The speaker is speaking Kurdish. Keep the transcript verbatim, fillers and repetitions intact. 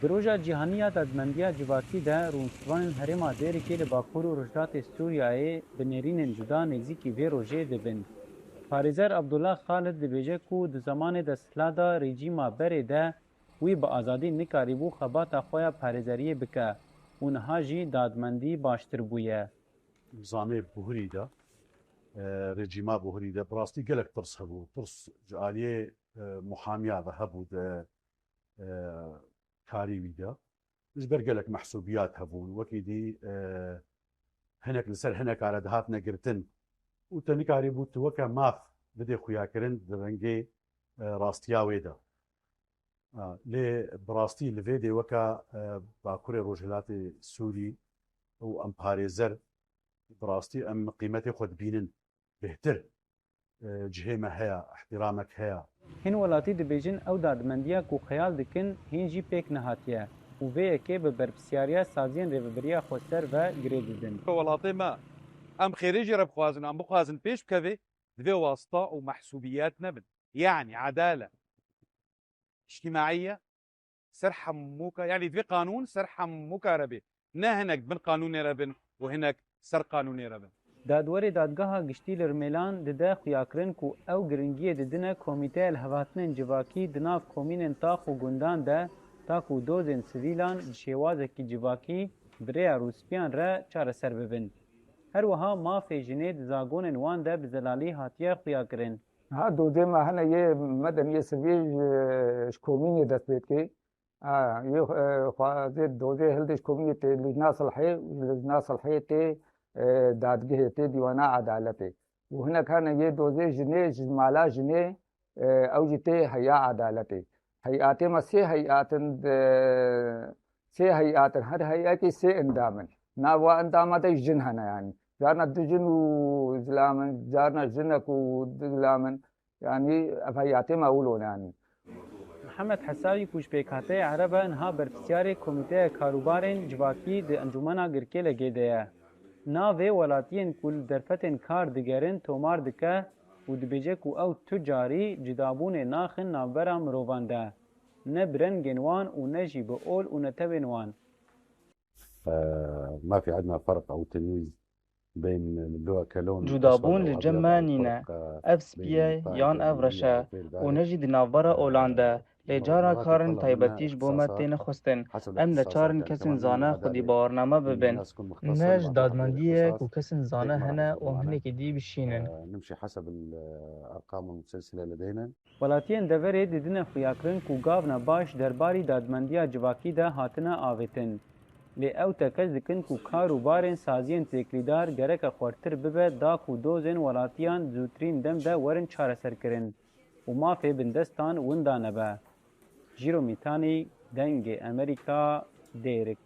Di Roja Cîhanî ya Dadmendiya Civakî de rûniştvanên herêma Dêrikê li Bakur û Rojhilatê Sûriyeyê bi nêrînên cuda nêzîkî vê rojê dibin. Parêzer Abdullah Xalid dibêje ku di zemanê desthilat a rejîma berê de wî bi azadî nikarîbû xebata xwe ya parêzeriyê bike û niha jî dadmendî baştir bûye. Nizamê buhurî de, e, rejîma buhurî de bi rastî gelek tirs hebû. Tirs ji aliyê, e, muhamiya ve hebû, di, e, karî wî de. Ji ber gelek mehsûbiyat hebûn. Wekî dî, e, hinek li ser hinek are dihatine girtin û te nikarîbû tu weke maf bidê xuyakirin di rengê, e, rastiya wê de. A, lê bi rastî li vê dê weke, e, Bakurê Rojhilatê Sûrî û em parêzer, bi rastî em qîmetê xwe dibînin bêhtir. E, cihê me heye, îhtîramek heye. Hin welatî dibêjin ew dadmendiya ku xeyal dikin hîn jî pêk nehatiye û vê yekê bi berpirsiyariya saziyên rêvebiriya xweser ve girê didin. Welatê me, em xêrê jê re bixwazin, em bixwazin pêş bikevê, divê wasta û mehsûbiyet nebin. Yanî edale îctimaiye ser hemûka, yanî divê qanûn ser hemûka re bê. Ne hinek bin qanûnê re bin û hinek ser qanûnê re bin. Dadwerê Dadgeha Giştî li Rimêlan dide xuyakirin ku ew giringiyê didine Komîteya Lihevhatinên Civakî di nav komînên tax û gundan de, tak û dozên sivîlan bi şêwazekî civakî bi rêya rûspiyan re çareser bibin. Her wiha mafê jinê di zagonên wan de bi zelalî hatiye xuyakirin. Ha, dozê me hene yê medeniyê sivîl, e, ji komînê dest pê dikê. Ha, yê, e, xwazê dozê hilde ji komînê tê Lijna Silhê, Lijna Silhê tê, e, dadgehê, tê dîwana edaletê. Û hinek hene yê dozê jinê, ji mala jinê, e, ew jî tê heya edaletê. Heyatê me sê heyat in, e, sê heyat in, her heyetê sê endam in. Nav wa endama de jin hene yanî. Carna du jin û zilam in, carna jinek û du zilam in. Yanî ev heyatê me wilo ne yanî. Mihemed Hesawî ku ji pêkhateyê Ereb e, niha berpirsiyarê Komîteya Karûbarên Civakî di Encûmena Girkêlegê de ye. Navê welatiyên ku li derfetên kar digerin tomar dike û dibêje ku ew tu carî cidabûnê naxin navbera mirovan de, ne bi rengên wan û ne jî bi ol û netewên wan. ما في عندنا فرق أو تمييز بين اللوكلون الأسود Cudabûn li cem me nîne. Ev spî ye yan ev reş e û ne jî di navbera olan de. Lê cara karin taybetî ji bo me têne xwestin. Em neçar in kesên zane xwedî bawarname bibin. Ne ji dadmendiyê ku kesên zane hene û em hinekî dî bişînin. نمشي حسب الأرقام المتسلسلة لدينا. Welatiyên deverê didine xuyakirin ku gavna baş derbarî dadmendiya civakî de hatine avêtin. Lê ew tekez dikin ku kar û barên saziyên têkilîdar gereke xwertir bibe da ku dozên welatiyan di zûtirîn dem de werin çareserkirin û mafê bindestan winda nebe. Jîro Mîtanî, Dengê Emerîka, Dêrik.